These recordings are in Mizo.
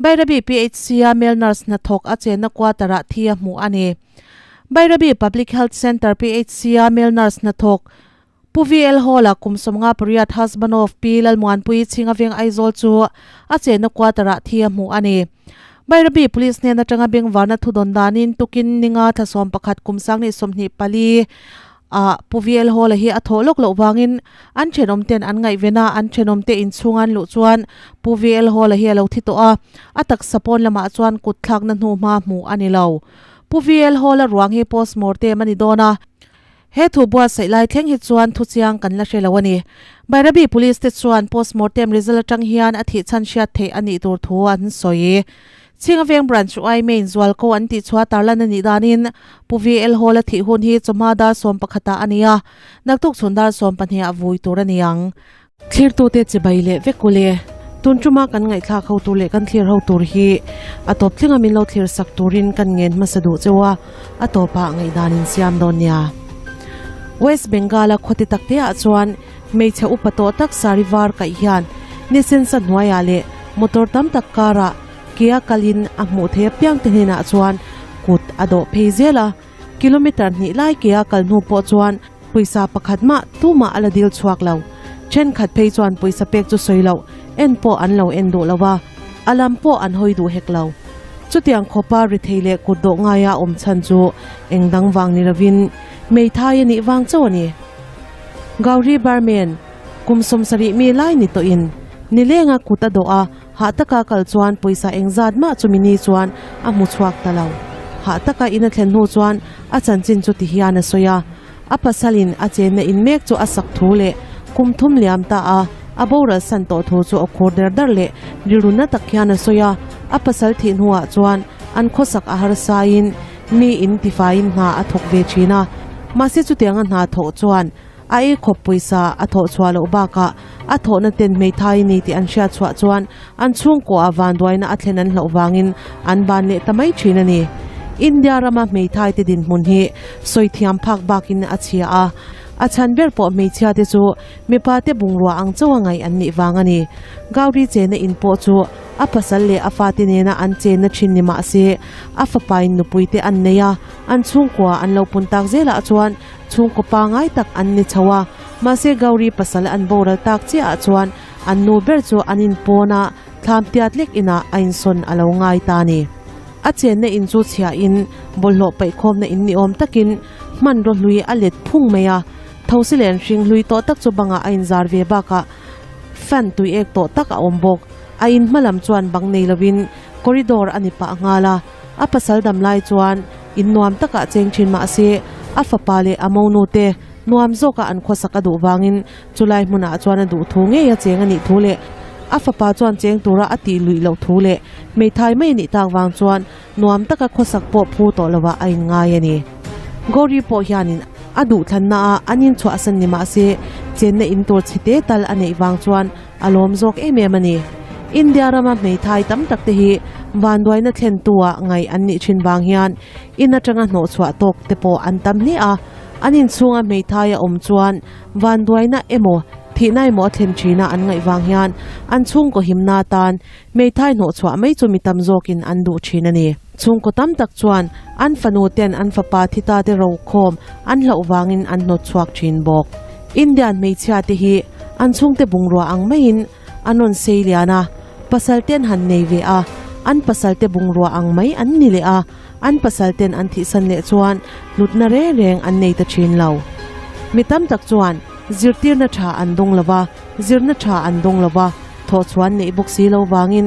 Bairabi PHC-a male nurse hnathawk a chenna quarter-ah thi a hmuh a ni. Bairabi Public Health Centre PHC-a male nurse hnathawk Pu VL Hall-a kum 58 husband of Pi Lalmuanpui Chhingaveng Aizawl chu a chenna quarter-ah thi a hmuh a ni. Bairabi Police hnen atanga bengvarna thudawn danin tukin ninga thla 11 kum 2024 ah Pu VL Hall-a hi a thawh lawk loh vangin an thenawm ten an ngaihven a, an thenawm te inchhung an luh chuan Pu VL Hall-a hi a lo thi tawh a, a taksa pawn lamah chuan kut thlakna hnuhma hmuh a ni lo. Pu VL Hall-a ruang hi postmortem a ni dawn a. He thu buatsaih lai thleng hi chuan thu chiang kan la hre lo a ni. Bairabi Police te chuan postmortem result atang hian a thih chhan hriat theih a nih tur thu an sawi. Chhinga Veng Branch Uai Main Zualko an tih chhuah tarlan a nih danin Pu VL Hall a thih hun hi chawhma dar 11 ah a ni a, naktuk chhun dar 12 ah vui tur a ni ang. Thlirtute chibai leh vek ule. Tun tuma kan ngaihthlak ho tur leh kan thlir ho tur hi a tawp thlenga min lo thlir sak turin kan ngen hmasa duh cheu a, a tawpah ngaihdan in siam dawn nia. West Bengal-a khawti takte ah chuan hmeichhe upa tawh tak sari var kaih hian ni sensa hnuaiah leh motor tam tak karah kea kalin a hmuh thei apiang te hnenah chuan kut a dawh phei zel a. Kilometre hnih lai kea kal hnu pawh chuan pawisa pakhat mah tumah a la dil chhuak lo. Thenkhat phei chuan pawisa pek chu sawi loh, en pawh an lo en duh lo a, a lam pawh an hawi duh hek lo. Chutiang khawpa rithei leh kut dawh ngaia awm chhan chu eng dang vang ni lovin Meithai a nih vang chauh a ni. Gauri Barman, kum 70 mi lai ni tawhin nilenga kut a dawh a, Hah taka kal chuan pawisa engzat mah chumi ni chuan a hmu chhuak ta lo. Hah taka in a thlen hnu chuan a chanchin chu ti hian a sawi a, a pasalin a chenna in mek chu a sak thu leh kum thum liam ta a, a boral san tawh thu chu a khur der dar leh rilru na tak hian a sawi a, a pasal thih hnuah chuan an khawsak a harsaiin mi in tifaiin hna a thawk ve thin a, mahse chutianga hna thawh chuan A ei khawp pawisa a thawh chhuah loh bakah a thawhna ten hmeithai a ni tih an hriat chhuah chuan an chhungkuaah vanduaina a thlen an hlauh vangin an ban leh ta mai thin a ni. India rama hmeithai te dinhmun hi sawi thiam phak bakin a chhia a, a chhan ber pawh hmeichhia te chu mipa te bungrua ang chauh a ngaih an nih vang a ni. Gauri chena in pawh chu a pasal leh a fate nena an chenna thin ni mah se a fapain nupui te an nei a, an chhungkua an lo pun tak zelah chuan Chhungkaw pangai tak an ni chho a, mahse Gauri pasal an boral tak chiah ah chuan an nu ber chu an inpawn a, thlam tiat lek inah a insawn a lo ngai ta a ni. A chenna in chu chhia in bawlhhlawh paihkhawmna in ni awm takin hmanraw hlui a let phung mai a, thosi len hring hlui tawh tak chu bangah a inzar ve bakah fan tui ek tawh tak a awm bawk. A in hma lam chuan bang nei lovin corridor a ni pah nghal a, a pasal dam lai chuan In nuam takah cheng thin mah se, a fapa leh a monu te nuam zawka an khawsak a duh vangin chulai hmunah chuan a duh thu ngei a cheng a nih thu leh a fapa chuan cheng tura a tih luih loh thu leh hmeithai mai a nih tak vang chuan nuam taka khawsak pawh phu tawh lovah a inngai a ni. Gauri pawh hianin a duhthlanna ah an inchhuahsan ni mah se, chenna in tur chhe te tal a neih vang chuan A lawm zawk em em a ni. India rama hmeithai tam tak te hi vanduaina thlentu ah ngaih an nih thin vang hian in atanga hnawhchhuah tawk te pawh an tam hle a. An inchhunga hmeithai a awm chuan vanduaina emaw thihna emaw a thlen thina an ngaih vang hian an chhungkaw himna atan hmeithai hnawhchhuah mai chu mi tam zawkin an duh thin a ni. Chhungkaw tam tak chuan an fanu ten an fapa thi ta te rokhawm an hlauh vangin an hnawtchhuak thin bawk. Indian hmeichhia te hi an chhungte bungrua ang maiin an rawn sei lian a, pasal ten han nei ve a, an pasal te bungrua ang mai an ni leh a, an pasal ten an thihsan leh chuan hlutna reng reng an nei ta thin lo. Mi tam tak chuan zirtirna tha an dawng lo va, zirna tha an dawng lo va, thawhchhuan neih bawk si lo vangin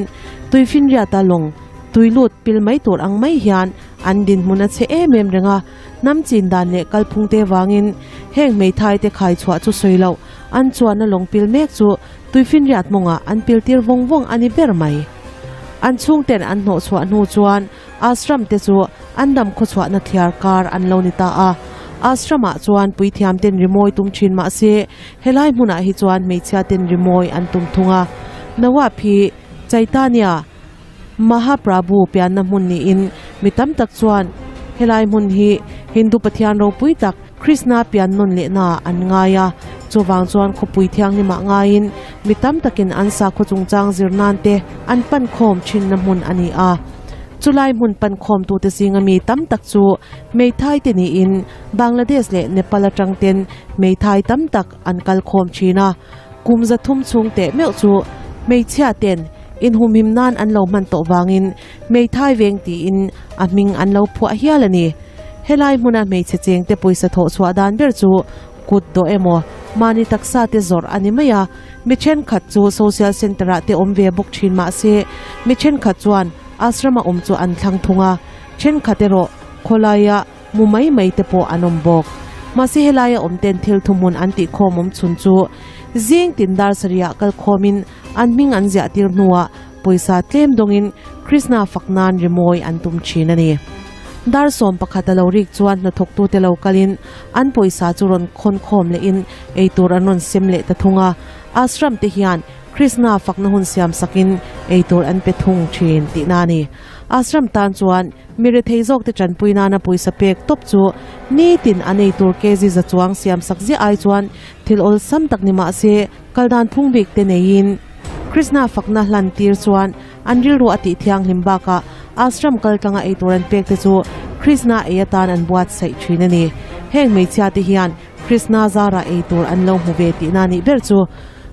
tuifinriata lawng tui lut pil mai tur ang mai hian an dinhmun a chhe em em reng a, Hnam chin dan leh kalphung te vangin heng hmeithai te khai chhuah chu sawi loh, an chuanna lawng pil mek chu tuifinriat mawngah an pil tir vawng vawng a ni ber mai. An chhungten an hnawh chhuah hnu chuan ashram te chu an dam khawchhuahna thliar kar an lo ni ta a. Ashram ah chuan puithiam ten rimawi tum thin mah se helai hmunah hi chuan hmeichhia ten rimawi an tum thung a. Nawab hi Chaitanya Mahaprabhu pianna hmun niin mi tam tak chuan helai hmun hi Hindu pathian ropui tak Krishna pian nawn lehna an ngai a. Chuvang chuan khawpui thianghlimah ngaiin mi tam takin an sakhaw chungchang zir nan te an pan khawm thinna hmun a ni a. Chulai hmun pan khawmtute zinga mi tam tak chu hmeithai te niin Bangladesh leh Nepal atang ten hmeithai tam tak an kal khawm thin a. Kum 300 chhung teh meuh chu hmeichhia ten inhumhim nan an lo hman tawh vangin hmeithai veng tiin a hming an lo phuah hial a ni. Helai hmuna hmeichhe chengte pawisa thawh chhuah dan ber chu kut dawh emaw mahni taksa te zawrh a ni mai a, mi thenkhat chu social centre ah te awm ve bawk thin mah se mi thenkhat chuan ashram a awm chu an thlang thung a, thenkhat erawh khawlaia mu mai mai te pawh an awm bawk. Mahse helaia awm ten thil thuhmun an tih khawm awm chhun chu zing tin dar sarih ah kal khawmin an hming an ziah tir hnuah pawisa tlem dawngin Krishna fak nan rimawi an tum thin a ni. Dar 11 a lo rik chuan hnathawktute lo kalin an pawisa chu rawn khawn khawm lehin eitur an rawn sem leh ta thung a. Ashram te hian Krishna fakna hun siam sakin eitur an pe thung thin tihna a ni. Ashram tan chuan mi rethei zawkte tanpui nana pawisa pek tawp chu nitin an eitur kg za chuang siam sak ziah ai chuan thil awlsam tak ni mah se kal dan phung bik te neiin Krishna fakna hlan tir chuan an rilru a tih thianghlim bakah ashram kal tlanga eitur an pek te chu Krishna ei atan an buatsaih thin a ni. Heng hmeichhia te hian Krishna zara eitur an lo hmu ve tihna nih ber chu.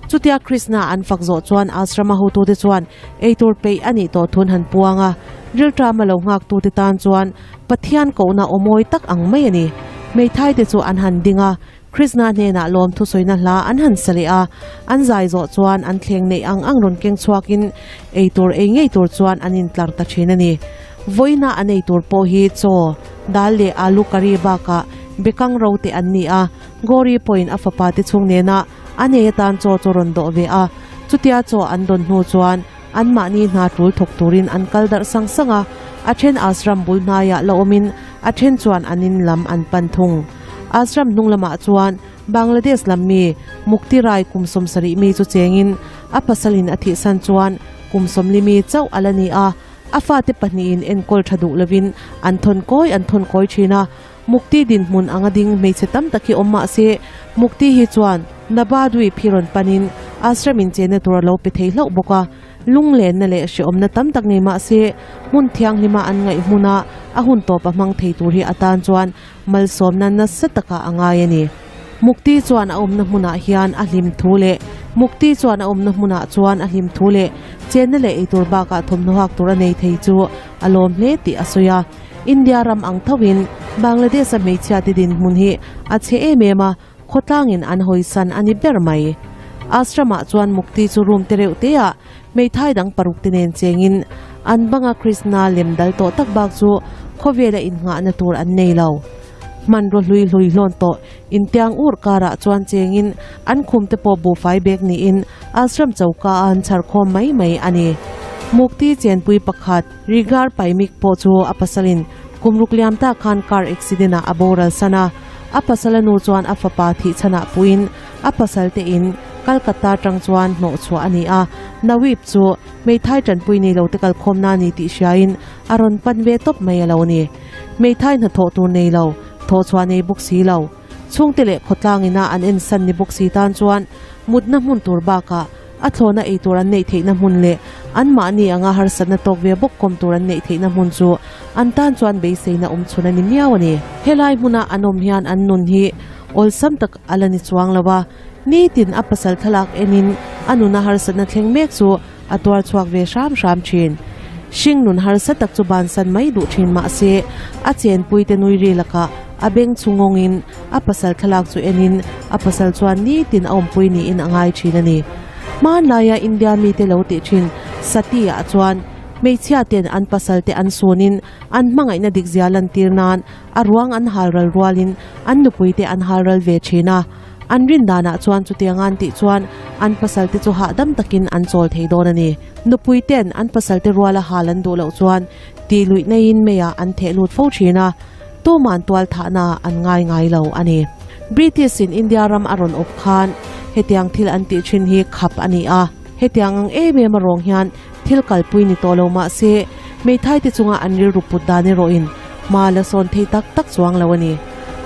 Chutia Krishna an fak zawh chuan ashrama hotute chuan eitur peih a nih tawh thun han puang a, rilṭama lo nghaktute tan chuan Pathian kohna aw mawi tak ang mai a ni. Hmeithai te chu an han ding a, Krishna hnenah lawm thusawina hla an han sa leh a, an zai zawh chuan an thleng neih ang ang rawn keng chhuakin eitur ei ngei tur chuan an intlar ta thin a ni. Vawiina an eitur pawh hi chaw, dal leh alu curry bakah bekang ro te an ni a, Gauri pawhin a fapa te chhung nena a nei atan chaw chu rawn dawh ve a, chutia chaw an dawn hnu chuan anmahni hna tul thawk turin an kal darh sang sang a, a then ashram bul hnaiah la awmin a then chuan an in lam an pan thung. Ashram hnung lamah chuan Bangladesh lam mi Mukti Rai kum 70 mi chu chengin a pasalin a thihsan chuan kum 40 mi chauh a la ni a, a fate pahnihin enkawl tha duh lovin an thawn kawi an thawn kawi thin a, Mukti dinhmun anga ding hmeichhe tam tak hi awm mah se, Mukti hi chuan Nabadwip hi rawn panin ashram inchena tur a lo pe thei hlauh bawk a, lunglenna leh hrehawmna tam tak nei mah se, hmun thianghlima an ngaih hmuna a hun tawp a hmang thei tur hi atan chuan malsawmna nasa takah a ngai a ni. Mukti chuan a awmna hmunah hian a hlim thu leh Mukti chuan a awmna hmunah chuan a hlim thu leh chenna leh eitur bakah thawmhnaw hak tur a nei thei chu a lawm hle tih a sawi a. India ram ang thoin Bangladesh-a hmeichhiate dinhmun hi a chhe em em a, khawtlangin an hawisan a ni ber mai. Ashram-ah chuan Mukti chu room te reuh teah hmeithai dang paruk te nen chengin an banga Krishna lem dal tawh tak bak chu khawvela innghahna tur an nei lo. Hmanraw hlui hlui hlawn tawh intiang ur karah chuan chengin an khum te pawh buhfai bek niin ashram choka a an chhar khawm mai mai a ni. Mukti chenpui pakhat Rigar Paimik pawh chu a pasalin kum ruk liam ta khan car accident ah a boral san a, a pasala nu chuan a fapa thih chhanah puiin a pasal te in Calcutta tang chuan hnawh chhuah a ni a, Nawip chu hmeithai tanpui nei lo te kalkhawmna a ni tih hriain a rawn pan ve tawp mai a lo ni. Hmeithai hnathawh tur nei lo, thawhchhuah nei bawk si lo. Chhungte leh khawtlang ina an ensan ni bawk si tan chuan mutna hmun tur bakah a thlawna ei tur an neih theihna hmun leh anmahni anga harsatna tawk ve bawk kawm tur an neih theihna hmun chu an tan chuan beiseina awm chhun a ni miau a ni. Helai hmuna an awm hian an nun hi awlsam tak a la ni chuang lo a, nitin a pasal thlalak enin a nuna harsatna thleng mek chu a tuar chhuak ve hram hram thin. Hring nun harsa tak chu bansan mai duh thin mah se, a chenpuite nui ri lakah a beng chu ngawngin a pasal thlalak chu enin a pasal chuan nitin a awmpui niin a ngai thin a ni. Hmanlaia India mite lo tih thin Sati-ah chuan hmeichhia ten an pasal te an sunin an hmangaihna dikzia lantir nan a ruang an halral rualin an nupuite an halral ve thin a. An rin danah chuan chutiang an tih chuan an pasalte chu hahdam takin an chawl thei dawn a ni. Nupui ten an pasalte ruala hal an duh loh chuan tih luih neiin meiah an theh lut fo thin a, tuman tual thahna an ngai ngai lo a ni. British in India ram a rawn awp khan hetiang thil an tih thin hi khap a ni a, hetiang ang em em a rawng hian thil kalpui ni tawh lo mah se hmeithai te chunga an rilru put dan erawhin hma la sawn thei tak tak chuang lo a ni.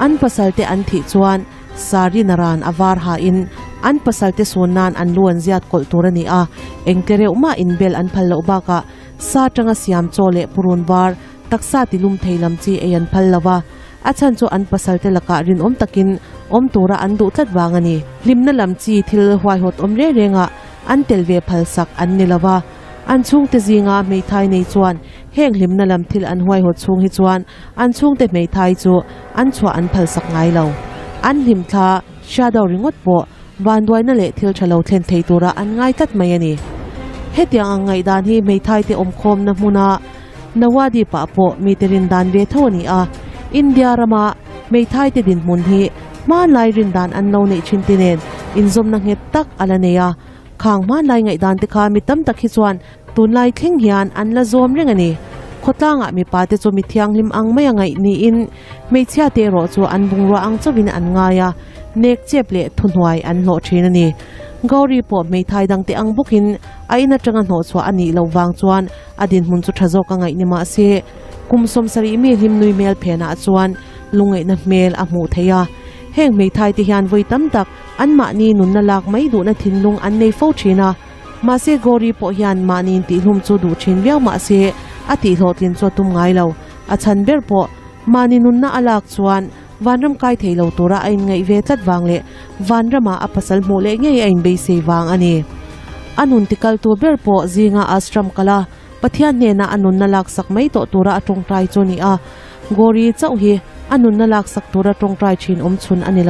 An pasalte an thih chuan. Sari naran a var ha in an pasal te sun nan an lu an ziat kawlh tur a ni a, engte reuh mah inbel an phal loh bakah sa tanga siam chaw leh purun var taksa ti lum thei lam chi ei an phal lo va, a chhan chu an pasal te lakah rinawm takin awm tura an duh tlat vang a ni. Hlimna lam chi thil huaihawt awm reng rengah an tel ve phal sak an ni lo va, an chhungte zinga hmeithai nei chuan heng hlimna lam thil an huaihawt chhung hi chuan an chhungte hmeithai chu an chhuah an phal sak ngai lo. An hlimthla shadow ringawt pawh Vanduaina leh thil tha lo thlen thei tura an ngai tlat mai a ni. Hetiang ang ngaihdan hi hmeithaite awmkhawmna hmuna Nawadip-ah pawh mite rindan ve tho a ni a. India rama hmeithaite dinhmun hi hmanlai rindan an lo neih thin te nen inzawmna nghet tak a la nei a. Khang hmanlai ngaihdan te kha mi tam tak hi chuan tunlai thleng hian an la zawm reng a ni. Khawtlangah mipa te chu mi thianghlim ang mai a ngaih niin hmeichhia te erawh chu an bungrua ang chauhin an ngai a, nek chep leh thuhnuai an hlawh thin a ni. Gauri pawh hmeithai dangte ang bawkin a in atanga hnawhchhuah a nih loh vang chuan a dinhmun chu tha zawk a ngaih ni mah se, kum 70 mi hlim nui hmel phenah chuan lungngaihna hmel a hmuh theih a. Heng hmeithai te hian vawi tam tak anmahni nunna lak mai duhna thinlung an nei fo thin a. Mahse Gauri pawh hian mahni intihhlum chu duh thin viau mahse a tihhlawhtlin chu a tum ngai lo. A chhan ber pawh mahni nunna a lak chuan vanram kai thei lo tura a inngaih ve tlat vang leh vanrama a pasal hmuh leh ngei a inbeisei vang a ni. A nun tikaltu ber pawh zinga ashram kal a, Pathian hnena a nunna laksak mai tawh tura a tawngtai chu a ni a. Gauri chauh hi a nunna laksak tura tawngtai thin awmchhun a ni lo.